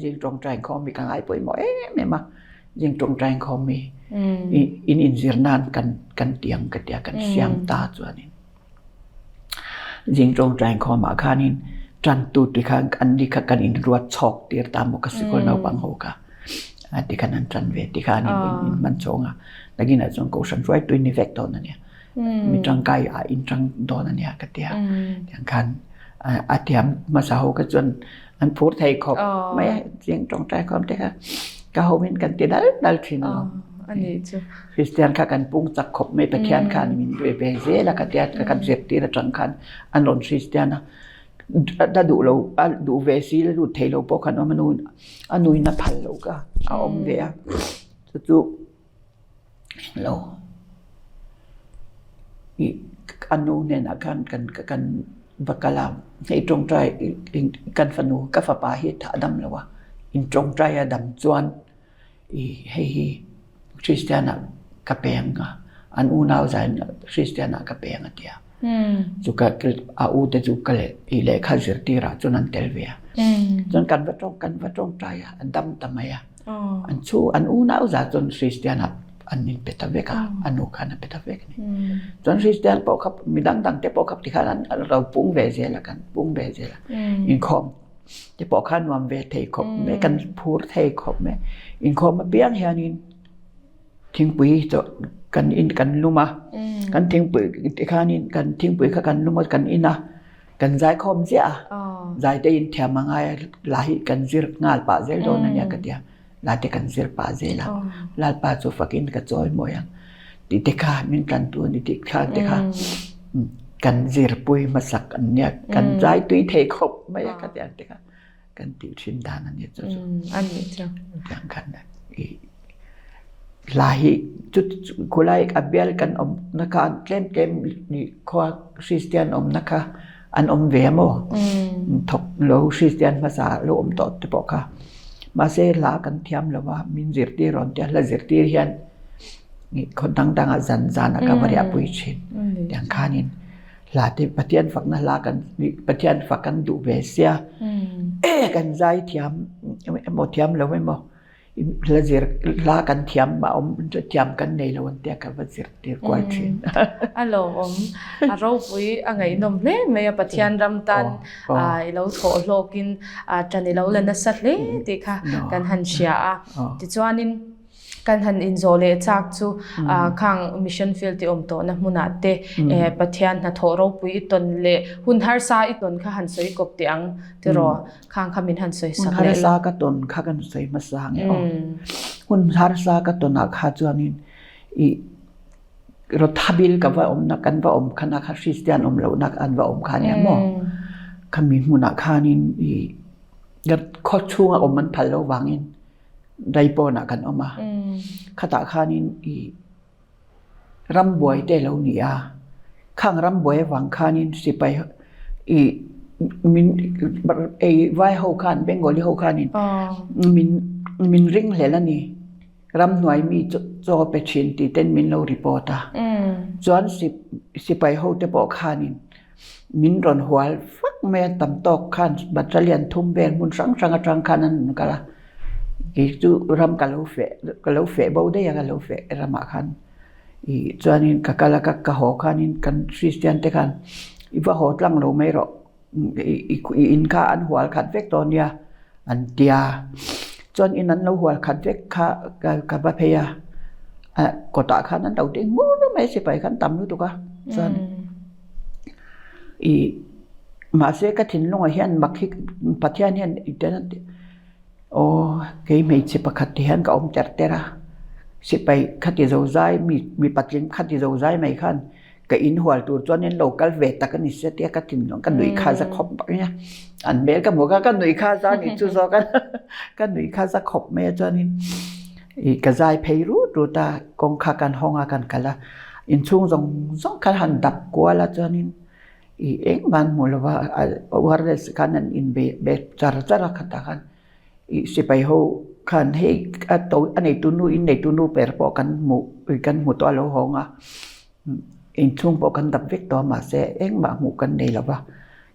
zing tawngtai inkhawm hi ka ngai pawimawh em em a. Zing tawngtai inkhawm hi in inzir nan kan kan tiang ka tia kan siam ta chuanin. Zing ṭawngṭai inkhawmah khanin ṭantu ti khan an ni kha kan inruat chhawk tir ta maw ka sikul naupang ho kha a ti khan an ṭan ve ti khan in in hman chhawng a nakinah chuan kohhran hruaitu in ni vek dawn a nia mi ṭangkai ah in ṭang dawn a nia ka ti a tiang khan a thiam hmasa ho kha chuan an phur thei khawp mai a zing ṭawngṭai inkhawm te kha ka ho in kan ti dal dal ṭhin alawm. Kristian kha kan pung chak khawp mai Pathian khan min ve ve zel a ka tia ka kan zirtir atang khan an rawn Kristian a a duh lo a duh ve si la lut thei lo pawh khan awm a nu a nuin a phal lo ka a awm ve a chu chu lo ih a nu hnenah khan kan kan va kal a hei tawngtai kan fanu ka fapa hi a dam lo a in tawngtai a dam chuan. I hei hi Kristian ah ka peng a, an unau zain Kristian ah ka peng a tia. Chu ka a u te chu ka leh i lehkha zirtir ah chuan an tel ve a. Chuan kan va tawng kan va tawngtai a, an dam ta mai a. An chu an unau za chuan Kristian ah an in pe ta vek a, a nu khan a pe ta vek a ni. Chuan Kristian pawh kha midang dang te pawh kha tikhan an lo pung ve zel a, kan pung ve zel a. Inkhawm Te pawh kha nuam ve thei khawp mai, kan phur thei khawp mai. Inkhawm apiang hianin thingpui chaw kan in kan lum a, kan thingpui te khanin kan thingpui kha kan lum a kan in a, kan zai khawm ziah a, zai te in thiam a ngai a, la hi kan zir nghal pah zel dawn a nia ka ti a, la te kan zir pah zel a, Lalpa chu fakin ka chawi mawi ang tih te kha min tlantu a ni tih kha te kha kan zirpui hmasak an nia, kan zai tui thei khawp mai a ka ti ang te kha kan tih thin dan a ni chu chu. A nih chu. Tiang khan i hla hi chu khulai a bial kan awm na kha tlem tlem ni khua Kristian awmna kha an awm ve a maw? Thawk lo Kristian hmasa lo awm tawh te pawh kha. Mahse hla kan thiam lo a, min zirtir rawn tia hla zirtir hian khaw dang dangah zan zanah ka va riahpui thin. Tiang khanin hla te Pathian fakna hla kan Pathian fak kan duh ve sia kan zai thiam emaw thiam lo emaw Hla zir hla kan thiam a awm thiam kan nei lo an tia ka va zir tir kual thin. A lawmawm a ropui a ngaihnawm hle mai a Pathian ram tan i lo thawh hlawkin ṭan i lo la nasa hle tih kha kan han hria a. Tichuanin kan han inzawh leh chak chu khang mission field i awm tawhna hmunah te Pathian hnathawh ropui i tawn leh hun harsa i tawn kha han sawi kawp teh ang tiraw. Khang kha min han sawi sak leh la. Hun harsa ka tawn kha kan sawi hmasa nge aw. Hun harsa ka tawnah kha chuanin i Rothabil ka va awmna kan va awm khana kha Christian awm lohna an va awm kha nia maw. Khami hmunah khanin i khaw chhunga awm an phal lo vangin. Daipawnah kan awm a, khatah khanin i rambuai te a lo ni a, khang rambuai avang khanin sipai i min ei vai ho khan Bengali ho khanin min min ringhlel a ni. Ramhnuai mi chaw pe thin tih ten min lo report a, chuan sipai ho te pawh khanin min rawn hual vak mai a, tam tawk khan battalion thum vel hmun hrang hrang atang khan an rawn kal a, kei chu ram ka lo feh ka lo feh bo daih a ka lo feh ramah khan ih chuanin ka kal a ka haw khanin kan Christian te khan i va haw tlang lo mai rawh. I in kha an hual khat vek tawh nia an tia chuan in an lo hual khat vek kha ka va phei a kawtah khan an lo ding mur mai sipai khan tam lutuk a chuan ih mahse ka thinlungah hian mak hi Pathian hian Aw, kei hmeichhe pakhat ti hian ka awm ter ter a, sipai khati zo zai mi mi patling khati zo zai mai khan ka in hual tur chuan in lo kal ve tak a ni sia tia ka thinlung ka nuih kha za khawp mai a, an hmel ka hmuh kha ka nuih kha za ni chu zawk a, ka nuih kha za khawp mai a chuanin ih ka zai phei rut rut a, kawngka kan hawng a kan kal a, inchhung zawng zawng khan han dap kual a chuanin I engmah an hmuh lova wireless khan an inbe be char char a khatah khan ih sipai ho khan hei a to a neitu nu in neitu nu ber pawh kan hmuh kan hmu tawh a lo hawng a inchhung pawh kan dap vek tawh a mahse engmah hmuh kan nei lova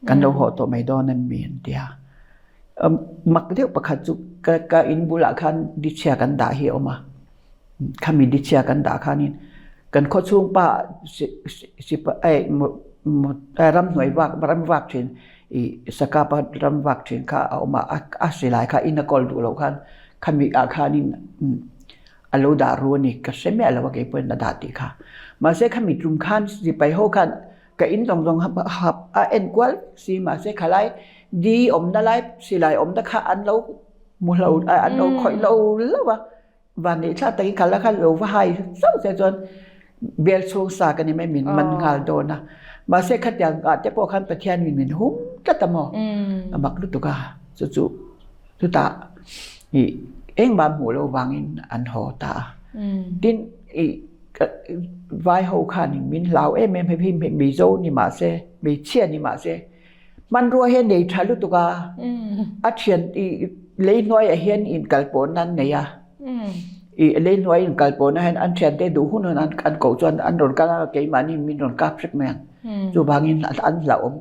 kan lo haw tawh mai dawn a ni an ti a mak deuh pakhat chu ka ka in bulah khan dichhia kan dah hi a awm a. Khami dichhia kan dah khanin kan khawchhung pa ramhnuai vak ram vak thin ih sakapa ram vak thin kha a awm a a silai kha in a kawl duh loh khan khami ah khanin a lo dah ru a ni ka hre miah lo a keipawhin a dah tih kha mahse khami tum khan sipai ho khan ka in zawng zawng hap a en kual si mahse khalai di awmna lai silai awmna kha an lo hmu lo an lo khawih lo lo a. Van nih thla takin kal a kha lo va hai zauh che chuan bel chhung sa ka ni mai min man nghal dawn a. Mahse khatiang ah te pawh khan Pathian in min hum tlat a maw? A mak lutuk a, chu chu chutah ih engmah hmuh loh vangin an haw ta a. Tin ih vai ho khanin min hlau em em hei hi Mizo ni mahse hmeichhia ni mahse Hmanrua hian nei tha lutuk a, a thian i lei hnuaiah hian inkalpawhna an nei a, i lei hnuai inkalpawhna hian an thiante duh hun hun an koh chuan an rawn kal a, keimahni min rawn kap hrep mai ang. Chuvangin an hlauhawm.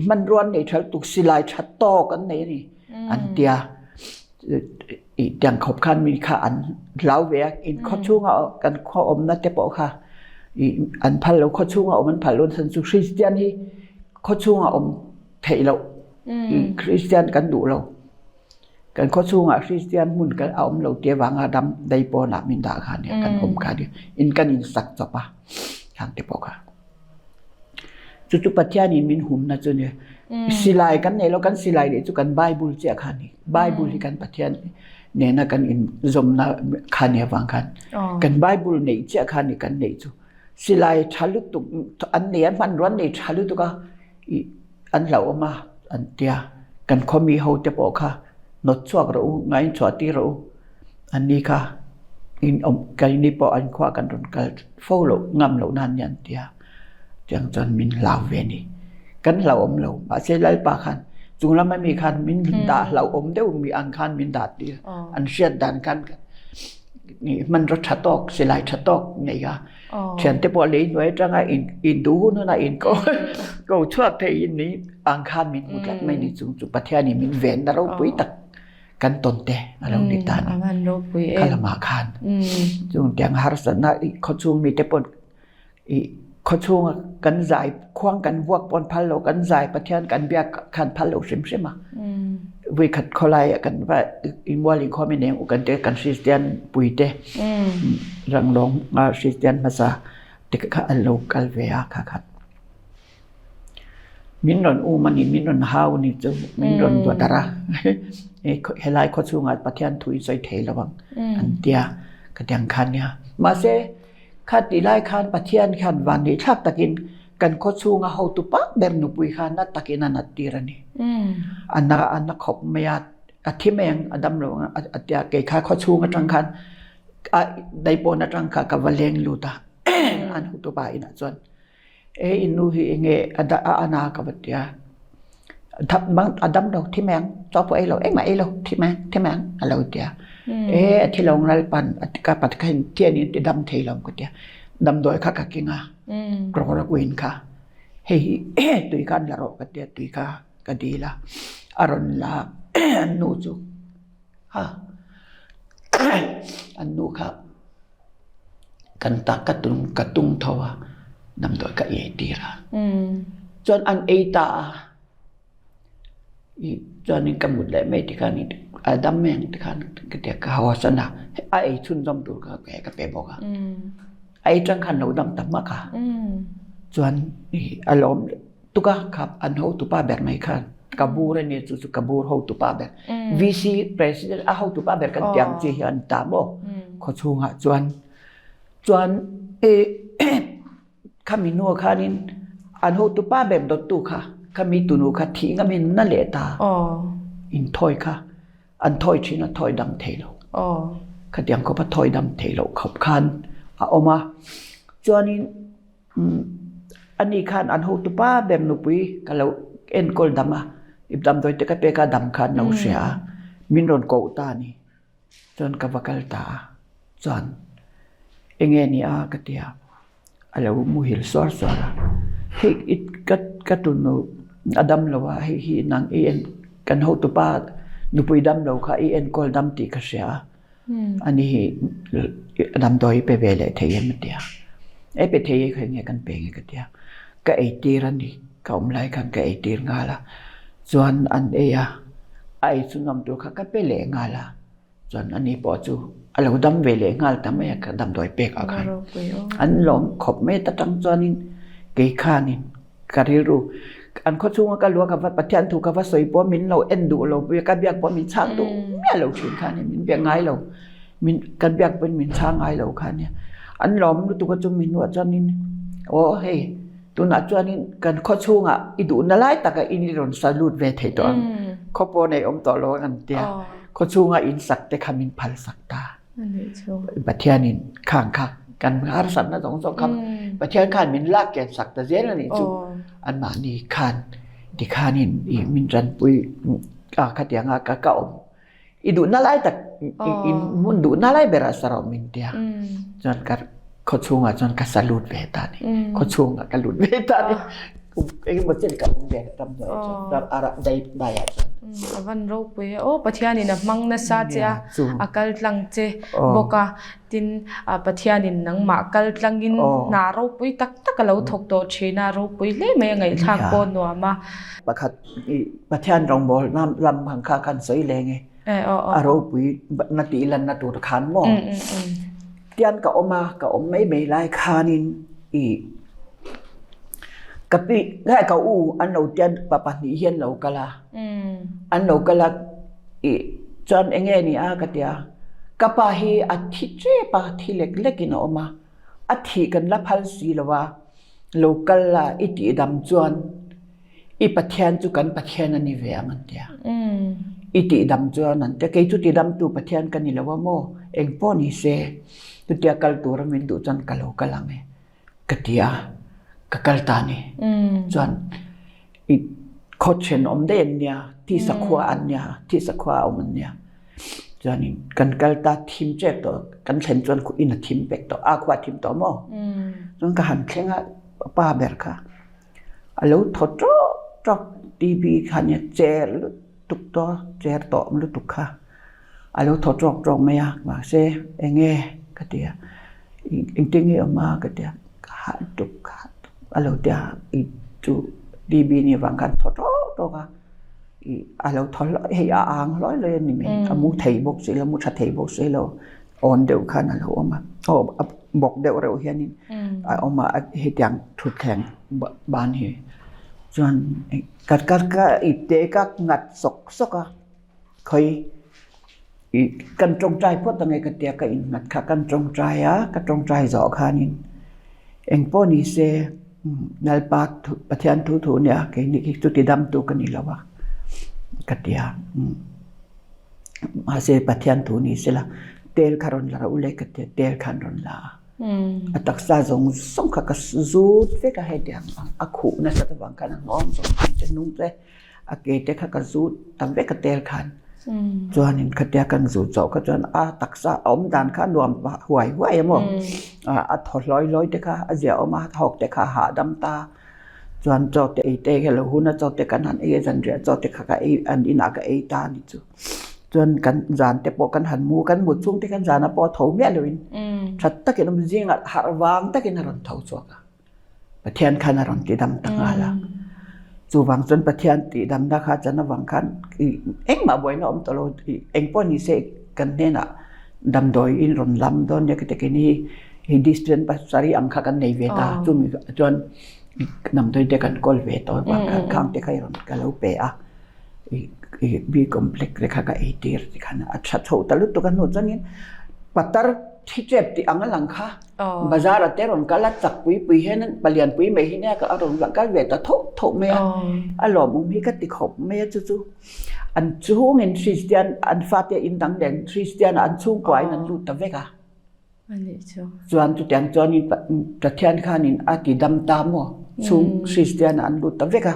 Hmanrua an nei tha lutuk, silai tha tawk an nei a ni an tia. I tiang khawp khan mi kha an hlau ve a, in khaw chhunga kan khaw awmna te pawh kha i an phal lo, khaw chhunga awm an phal lo chhan chu Kristian hi khaw chhunga awm theih loh i Kristian kan duh lo, kan khaw chhungah Kristian hmun kan a awm lo tih avanga ram dei pawnah min dah kha nia kan awm kha nia in kan insak chawp a khang te pawh kha. Chu chu Pathianin min humna chu ni. Silai kan nei lo, kan silai leh chu kan Bible chiah kha ni. Bible hi kan Pathian nena kan inzawmna kha ni avang khan. Kan Bible neih chiah kha ni kan neih chu. Silai tha lutuk an nei a, hmanrua an nei tha lutuk a, an hlauhawm a an tia. Kan khawmi ho te pawh kha nawt chhuak rawh u, ngain chhuah tir rawh u. Anni kha in awm keini pawh an khuah kan rawn kal fo loh ngam loh nan nia an tia. Tiang chuan min hlau ve a ni. Kan hlauhawm lo mahse Lalpa khan chung lama mi khan min dah hlauhawm deuh mi ang khan min dah tir. An hriat dan khan hmanraw tha tawk silai tha tawk nei a. Thiante pawh lei hnuai atanga in duh hun hunah in ko ko chhuak thei in ni ang khan min hmu tlat mai ni chung chu Pathianin min venna ropui tak kan tawn te a lo ni ta ni. Kha lamah khan chung tiang harsatna khawchhung mite pawn i khawchhunga kan zai khuang kan vuak pawn phal lo kan zai Pathian kan biak khan phal lo hrim hrim a. Vuikhat khawlai ah kan va inmual inkhawm in eng u kan ti kan Kristian pui te ranglawng Kristian hmasa te kha an lo kal ve a kha khan min rawn um a ni min rawn hau a ni chu min rawn duat darh a helai khaw chhungah Pathian thu in sawi thei lo ang an tia ka ti ang khan nia mahse kha tih lai khan Pathian khan van neih thlak takin Kan khaw chhunga hotu pa ber nupui kha na takin a nat tir a ni. A na a na khawp mai a. A thi mai ang, a dam lo ang a tia kei kha khawchhung atang khan a daipawn atang kha ka va leng lut a an hotupa inah chuan e in nu hi enge a a ana ka va tia a dam lo thi mai ang chaw pawh ei lo engmah ei lo thi mai ang thi mai ang a lo tia e a thi lo lalpan ka pa kha thi a ni ti dam thei lo ka tia damdawi kha ka keng a chloroquine kha hei hi tui khan la rawh ka tia tui kha. Ka dil a, a rawn la an nu chu ha an nu kha kan ta ka tung ka tung tho a damdawi ka ei tir a chuan an ei ta a ih chuanin ka mut leh mai tikhan a dam mai ang tikhan ka ti a ka haw san a a ei chhunzawm tur kha ka pe bawk a a ei tang khan lo dam ta hmak a chuan ih a lawm. Tuka khap an hotupa ber mai khan ka bur a nia chu chu ka bur hotupa ber VC president a hotupa ber kan tiang chi hi an ta maw khawchhungah chuan chuan e khami hnuah khanin an hotupa ber dawttu kha khami tunu kha thih ngamin na leh ta inthawi kha an thawi thin a thawi dam thei lo khatiang khawpa thawi dam thei loh khawp khan a awm a chuanin Ani khan an hotupa ber nupui ka lo enkawl dam a, damdawi te ka pek a dam khan lo hria a, min rawn koh ta a ni. Chuan ka va kal ta a, chuan enge ni a ka ti a, a lo muhil suar suar a, hei i ka ka tunu a dam lo a, hei hi nang i en kan hotupa nupui dam lo kha i enkawl dam tih ka hria a. Ani hi damdawi hi pe ve leh thei em a ti a, e pe thei e kha enge kan pe nge ka ti a, ka ei tir a ni, ka awm lai khan ka ei tir nghal a, chuan an ei a, a ei chu nuam tur kha ka pe leh nghal a, chuan ani pawh chu a lo dam ve leh nghal ta mai a ka damdawi pek ah khan an lawm khawp mai ta tang chuanin kei khanin Ka rilru an khaw chhunga ka lua ka va Pathian thu ka va sawi pawh min lo en duh lo pui a, ka biak pawh min chhang duh miah lo thin kha nia, min biak ngai lo, min kan biak pawhin min chhang ngai lo kha nia. An lawm lutuk a chumi hnuah chuanin aw hei tunah chuanin kan khaw chhungah i duhna lai takah in i rawn sa lut ve thei tawh ang, khaw pawh nei awm tawh lo ang an tia, khaw chhunga in sak te kha min phal sak ta. Pathianin khang kha kan harsatna zawng zawng kha Pathian khan min lak kian sak ta zel a nih chu anmahni khan tikhanin i min tanpui a khatianga ka ka awm i duhna lai tak i hmun duhna lai berah sarawh min tia chuan ka khawchhungah chuan ka sa lut ve ta a ni khawchhungah ka lut ve ta a ni. Engemaw chen ka awm ve ram hnuaiah chuan ram ara dai daiah chuan. A van ropui e aw Pathianin a hmang nasa che a a kal tlang che bawk a tin Pathianin nangmah kal tlangin hna ropui tak tak a lo thawk tawh thin a ropui hle mai a ngaihthlak pawh a nuam a. Pakhat i Pathian rawngbâwl lam ang kha khan sawi leng e a ropui na tih lanna tur khan maw tian ka awm a ka awm mai mai lai khanin i Ka pi nge ka u an lo tian pa pahnih hi an lo kal a, an lo kal a ih chuan eng nge ni a ka ti a, ka pa hi a thi tep a, thi lek lek in a awm a, a thih kan la phal si lo a, lo kal la i tih dam chuan I Pathian chu kan Pathian a ni ve ang an ti a. I tihdam chuan an ti a. Kei chu tidamtu Pathian ka ni lo a maw? Eng pawh ni se, chutia kal tura min duh chuan ka lo kal ang e ka ti a, ka kal ta a ni. Chuan i khaw thenawm daih an nia, tisa khua an nia, tisa khua a awm an nia. Chuanin kan kal ta thim ṭep tawh, kan thlen chuan in a thim vek tawh, a khua a thim tawh maw? Chuan ka han thleng a, pa ber kha. A lo thaw tawk tawk TV kha nia cher lutuk tawh cher tawh lutuk kha a lo thaw tawk tawk mai a mahse eng nge ka ti a engtin nge awm a ka ti a ka hah lutuk ka hah lutuk a lo ti a chu TV ni avang khan thaw tawk tawk a. Ih a lo thaw hlawi hei a ang hlawi hlawi a ni mai a mu thei bawk si lo mu tha thei bawk si lo awn deuh khan a lo awm a aw a bawk deuh reuh hianin a awm a hetiang thutthleng ban hi chuan ka ka ka ipte ka nghat sawk sawk a khawi ih kan tawngtai phawt ang e ka tia ka innghat kha kan tawngtai a ka tawngtai zawh khanin engpawh ni se. Lalpa Pathian thu thu nia keini hi chuti damtu ka ni lo a ka ti a. Mahse Pathian thu ni sela tel kha rawn la rawh u le ka tia tel kha an rawn la a. A taksa zawng zawng kha ka zut vek a hetiang a khuh nasat avang khan a nghawng zawng zawng te hnung te a ke te kha ka zut ta vek a tel khan. Chuanin khatia kan zut zawh kha chuan a taksa a awm dan kha a nuam pah huai huai a maw a thaw hlawi hlawi te kha a ziahawm a thawk te kha a hahdam ta. Chuan chaw te ei te hi a lo hun a, chaw te kan han ei a, zanriah chaw te kha ka ei an inah ka ei ta a ni chu. Chuan kan zan te pawh kan han mu, kan mut chhung te khan zan ah pawh a tho miah loin that takin awm zingah harh vang takin a rawn tho chhuak a, Pathian khan a rawn tidam ta nghal a. Chuvang chuan Pathian tihdamna kha chan avang khan engmah buaina awm tawh lo, engpawh ni se kan hnenah damdawi in rawn lam dawn nia ka ti khin hi hei district pasarih ang kha kan nei ve ta chumi chuan damdawi te kan kawl ve tawh avang khan khang te kha i rawn ka lo pe a ih B complex te kha ka ei tir ti khan a tha chho ta lutuk a hnu chuanin patar thi tep tih ang a lang kha bazar ah te rawn kal a chak pui pui hian palian pui mai hi nia a rawn kal ve ta tho tho mai a a lawmawm hi ka ti khawp mai a chu chu. An chhungin Kristian, an fate in dang nen Kristian ah an chhungkua in an lut ta vek a. Chuan chutiang chuanin Pathian khanin a ti dam ta maw? Chhung Kristian ah an lut ta vek a.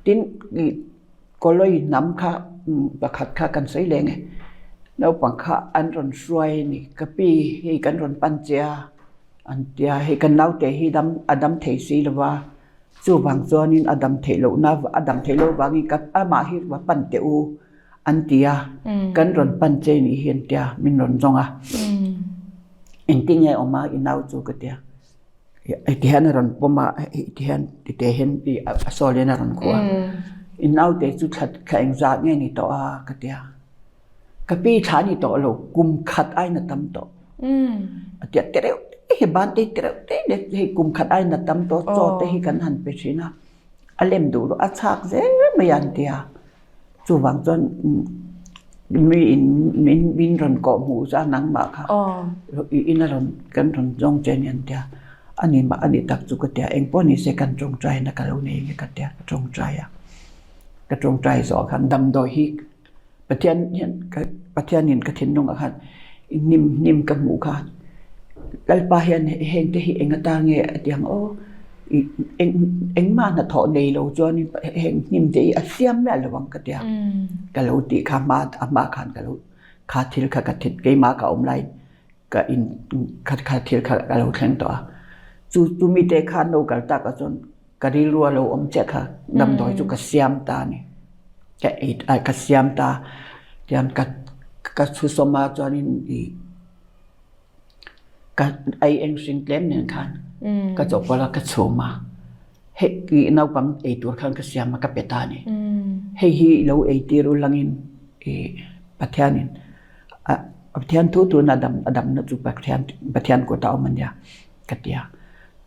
Tin, Kawlawi hnam kha pakhat kha kan sawi leng e. Naupang kha an rawn hruai a ni. Ka pi hei kan rawn pan che a, an tia. Hei kan naute hi dam a dam thei si lo va. Chuvang chuanin a dam theih lohna a dam theih loh vangin ka amah hi va pan teh u an ti a, kan rawn pan che nih hi an ti a, min rawn zawng a. Engtin nge awm a i nau chu ka ti a, heti hian a rawn pawm a, heti hian tite hian a sawl hian a rawn khuh a, i naute chu thla thla engzah nge ni tawh a ka ti a. Ka pi thla a ni tawh lo, kum khat aiin a tam tawh. A tia te reuh te hi ban te te reuh te leh hei kum khat aiin a tam tawh, chaw te hi kan han pe thin a, a lem duh loh a chhak zel mai a an ti a. Chuvang chuan mi in min min rawn kawh hmuh chu a nangmah kha i in a rawn kan rawn zawng che a ni an ti a, a ni mah a ni tak chu ka ti a, engpawh ni se kan tawngtai na ka lo nei nge ka ti a, ka tawngtai a, ka tawngtai zawh khan damdawi hi Pathian hian Pathianin ka thinlungah khan hnim hnim ka hmuh kha Lalpa hian heng te hi eng atan nge a ti ang aw ih eng engmah hnathawh nei lo chuanin heng hnim te hi a siam miah lo ang ka ti a ka lo tih kha hma a hma khan ka lo kha thil kha ka thin keimah ka awm laiin ka in kha kha thil kha ka lo thleng tawh a chu chumi te khan lo kal takah chuan. Ka rilru a lo awm chiah kha damdawi chu ka siam ta a ni. Ka ei a ka siam ta tiang ka ka chhusawm a chuanin ih ka ei eng hring tlem nen khan ka chawhpawlh a ka chhum a hei ih naupang ei tur khan ka siam a ka pe ta a ni. Hei hi lo ei tir u langin ih Pathianin a Pathian thu tuna a dam a damna chu Pathian Pathian kutah a awm a nia. Ka ti a,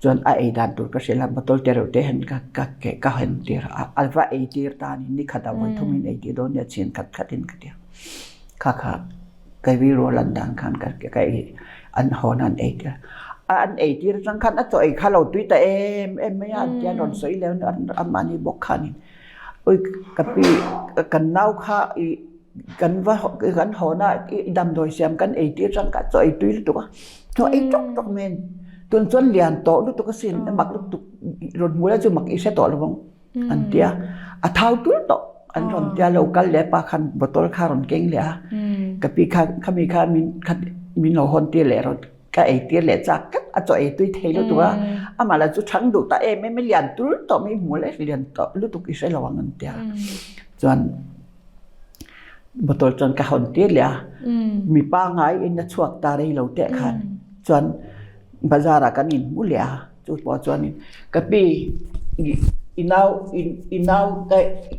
chuan a ei dan tur ka hrilh a, bottle te reuh te hian ka ka ke ka hawn tir a, a va ei tir ta a ni, ni khat ah vawi thum in ei tih dawn nia chhin khat khat in ka ti a, kha kha ka rilru a lan dan khan ka ka ei an hawn a an ei tir a, an ei tir atang khan a chaw ei kha lo tui ta em em mai a, an tia an rawn sawi leh a amahni bawk khanin ui ka pi kan nau kha ih. Kan va kan hawn a i damdawi siam kan ei tir chang ka chaw ei tui lutuk a chaw ei tawk tawk mai a ni tun chuan lian tawh lutuk asin a mak lutuk rawn hmu lai chu mak i hre tawh lo vang an ti a a thau tul tawh an rawn tia lo kal leh pa khan bottle kha rawn keng leh a ka pi kha khami kha min kha min lo hawn tir leh rawh ka ei tir leh chak tlat a chaw ei tui thei lutuk a amah lah chu chhang duh ta em em a lian tul tawh mai hmu leh lian tawh lutuk i hre lo ang an ti a chuan. Bottle chuan ka hawn tir leh a, mi pangngai in a chhuak ta rei lo teh khan chuan bazar ah kan inhmu leh a, chu pawh chuanin ka pi i nau i nau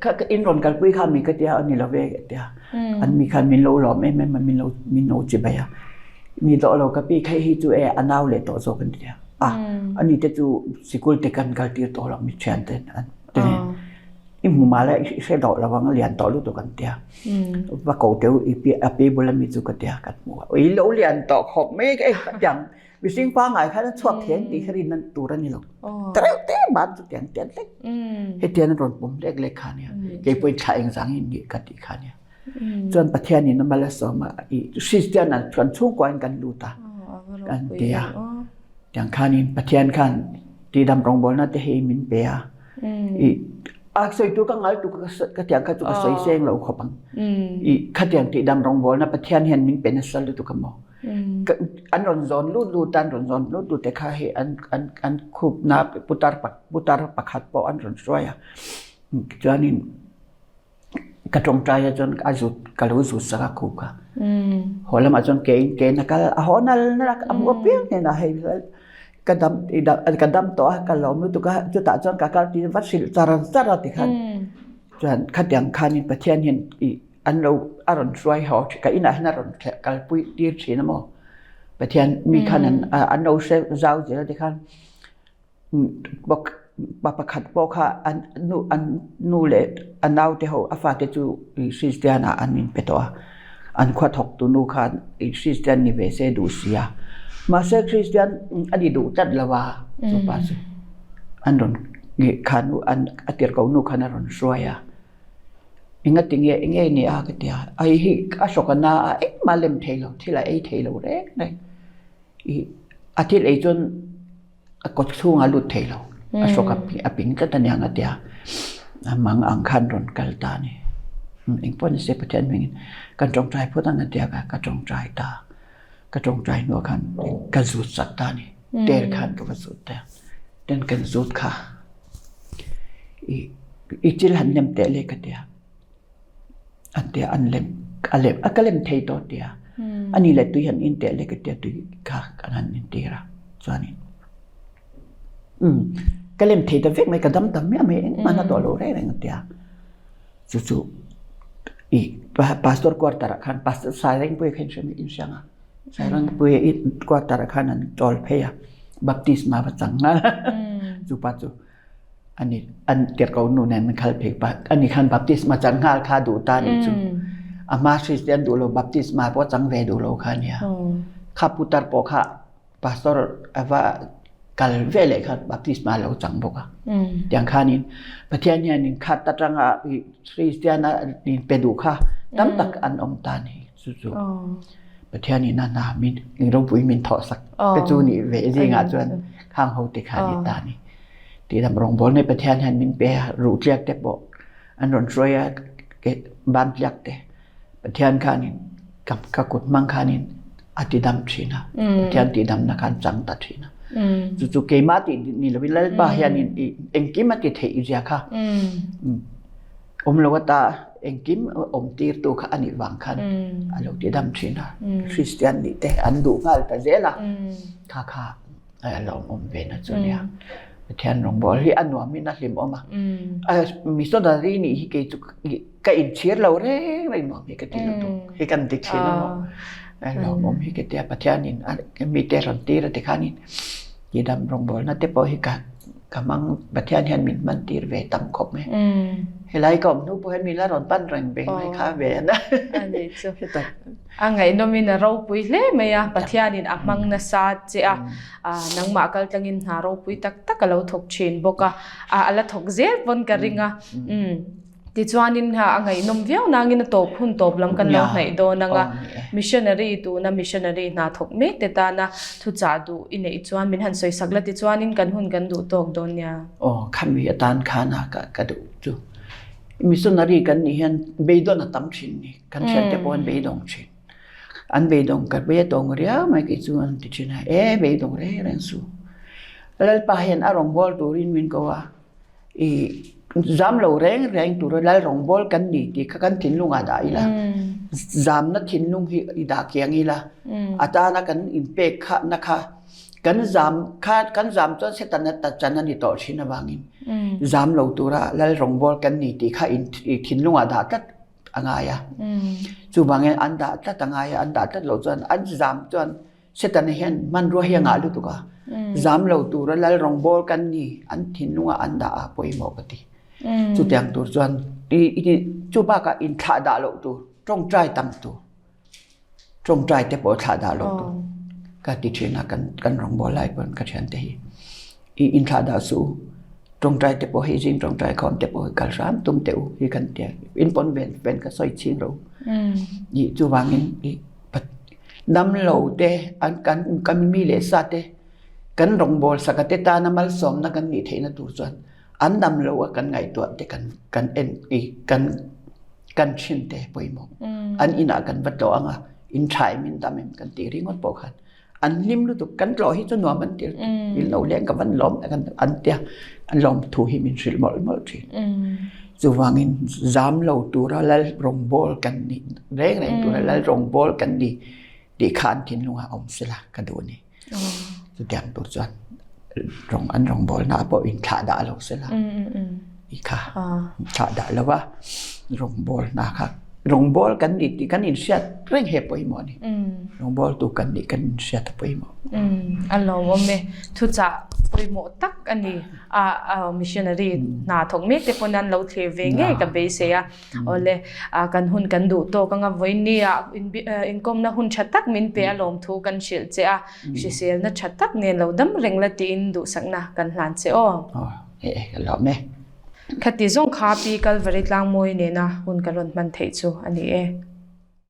ka in rawn kalpui kha mi ka tia a ni lo ve a tia, an mi khan min lo lawm em em a min lo min lo chi bai a, ni tawh lo ka pi hei hi chu e a nau leh tawh zawk a ni tia, a ani te chu sikul te kan kal tir tawh lo mi thian ten an ti nen. I hmu mal a i hre dawh lo ang a lian tawh lutuk an tia. Va ko teu i pi a pi bula mi chu ka tia kan hmu a. I lo lian tawh khawp mai ka ei tiang mihring pangngai khan a chhuak thei ang tih kha rin nan tur a ni lo. Tereuh te ban chu tiang tian hlek. Hetian a rawn pawm lek lek kha nia. Keipawhin thla engzang in nih ka tih kha nia. Chuan Pathianin a mal a sawm a, i Kristian ah chuan chhungkuain kan lut a, kan ti a. Tiang khanin Pathian khan tihdam rawngbawlna te hi min pe a. I a sawi tur ka ngal tu ka tiang kha chu ka sawi seng lo khawp ang. I khatiang tihdam rawngbawlna Pathian hian min pe nasa lutuk a maw. An rawn zawn lut lut a, an rawn zawn lut lut te kha hei an an an khupna putar putar pakhat pawh an rawn hruai a. Chuanin Ka tawngtai ah chuan a zut ka lo zut sak a khup kha. Haw lamah chuan ke in ke in a kal a haw nal nal a a hmuh apiang hnenah hei ka dam ka dam tawh a ka lawm lutuk a chutah chuan ka kal tih va hrilh char char a tikhan chuan khatiang khanin Pathian hian ih an lo a rawn hruai haw ka inah hian a rawn kalpui tir thin a maw Pathian mi khan an lo hre zau zel a tikhan. Pa pakhat pawh kha an nu an nu leh a naute ho a fate chu Kristian ah an inpe tawh a, an khua thawk tu nu khan Kristian ni ve se duh si a, mahse Kristian a ni duh tlat lo a chu pa chu an rawn kha nu an a tirhkoh nu khan a rawn hruai a, engati nge enge ni a ka ti a, ai hi a hrawk a na a engmah a lem thei lo thil a ei thei lo reng reng ih a thil ei chuan. A kawt chhungah a lut thei lo. A hrawk a ping tlat a niang a tia. A mang ang khan rawn kal ta a ni. Engpawh ni se Pathian hmingin kan tawngtai phawt ang a tia ka ka tawngtai ta. Ka tawngtai hnuah khan ka zut sak ta a ni. Tel khan ka va zut ta. Ten kan zut kha i i chil han nem teh le ka tia. An tia an lem a lem a ka lem thei tawh tia ani leh tui han in teh leh ka tia tui kha kan han in tir a chuanin um ka lem thei ta vek mai ka dam ta miah mai engmah na tawh lo reng reng a tia chu chu i pastor quarter ah khan pastor Sairengpuia kha in hre in hria ang a Sairengpuia quarter ah khan an chawl phei a baptisma va chang nghal chu pa chu. Ani an tirhkoh nu nen an kal phei pah. Ani khan baptisma cang hngal kha duh ta nih cu. Amah Christian duh lo baptisma pawh cang ve duh lo kha nia. Kha putar pawh kha pastor ava kal ve leh khan baptisma lo cang bawk a. Tiang khan in Pathian hian in khat atanga Christian a in pe duh kha tam tak an awm ta ni. Cu cu Pathian in a hna min ropui min thawh sak te chu nih ve zingah chuan khang ho te kha ni ta ni. Tihdam rawngbawl nei Pathian hian min pe a, ruh tliak te pawh an rawn hruai a, ban tliak te Pathian khanin ka ka kut hmang khanin a tidam thin a, Pathian tihdamna khan chang ta thin a. Chu chu keimah tih ni lovin Lalpa hianin engkim a ti theih zia kha awm lo ata engkim awm tirtu kha a nih vang khan a lo tidam thin a. Kristian nih te an duh nghal ta zel a, kha kha a lawmawm ve na chu nia. Pathian rawngbawl hi a nuamin a hlimawm a. Missionary nih hi kei chu ka inchhir lo reng reng nuam hi ka ti lutuk. Hi kan ti thin a maw. A lawmawm hi ka tia Pathianin mite rawn tir a tikhanin tidam rawngbawlna te pawh hi ka ka hmang Pathian hian min hman tir ve tam khawp mai. Helai ka awm hnu pawh hian min la rawn pan reng ve mai kha ve a na. A ngaihnawmin a ropui hle mai a, Pathianin a hmang nasa che a, nangmah kal tlangin hna ropui tak tak a lo thawk thin bawk a, a la thawk zel pawn ka ring a. Tichuanin a ngaihnawm viau nangin a tawp hun tawp lam kan lo hnaih dawn ang a, missionary tuna missionary hna thawk mek te tana thuchah duh i neih chuan min han sawisak la tichuanin kan hun kan duh tawk dawn nia. Aw, khami atan khan a ka duh chu. Missionary kan nih hian beidawn a tam thin ni. Kan thiante pawh an beidawng thin. An beidawng ka be tawng riau mai kei chu an ti thin a, e beidawng reng reng su. Lalpa hian a rawngbâwl turin min ko a, i zam lo reng reng tura lal rawngbâwl kan ni tih kha kan thinlungah dah ila, zamna thinlung hi i dah kiang ila, a tana kan inpek khahna kha kan zam kha kan zam chuan Setana ta chan a ni tawh thin avangin zam lo tura lal rawngbâwl kan ni tih kha i thinlungah dah tlat a ngai a. Chuvangin an dah tlat a ngai a, an dah tlat loh chuan an zam chuan Setana hian hmanrua hi a ngah lutuk a. Zam lo tura lal rawngbawl kan ni an thinlungah an dah a pawimawh ka ti. Chutiang tur chuan chu bakah inthlah dah loh tur, tawngtai tam tur. Tawngtai te pawh thlah dah loh tur ka ti thin a, kan kan rawngbawl lai pawn ka thiante hi i inthlah dah suh u. Tawngtai te pawh hi zing tawngtai khawm te pawh hi kal hram tum teh u hi kan tia in pawn ven ven ka sawi ching ro i chuvangin i dam lo te an kan kan mi leh sa te kan rawngbawl saka te tana malsawmna kan nih theihna tur chuan an dam lo a kan ngaihtuah te kan kan en i kan kan thin te pawimawh an inah kan va tlawh anga in tha em in dam em kan tih ringawt pawh khan an hlim lutuk kan tlawh hi chu nuam an ti in lo leng ka van lawm kan an tia an lawm thu hi min hrilh mawlh mawlh thin chuvangin zam lo tura lal rawngbawl kan ni reng reng tura lal rawngbawl kan ni tih kha an thinlungah awm sela ka duh a ni chutiang tur chuan rawng an rawngbawlna pawh inthlah dah lo sela i kha thlah dah lo va rawngbawlna kha Rawngbawl kan ni tih kan inhriat reng hi a pawimawh a ni. Rawngbawltu kan nih kan inhriat a pawimawh. A lawmawm e. Thuchah pawimawh tak a ni. A missionary hna thawk mek te pawn an lo thlir ve ngei ka beisei a. Awle, kan hun kan duh tawk anga vawinia inkawmna hun tha tak min pe a lawmthu kan hrilh che a. Hriselna tha tak nen lo dam reng la tiin duhsakna kan hlan che aw. Aw, e ka lawm e. Khati zawng kha Pi Kalvari Tlangmawi nena hun ka rawn hman theih chu a ni e.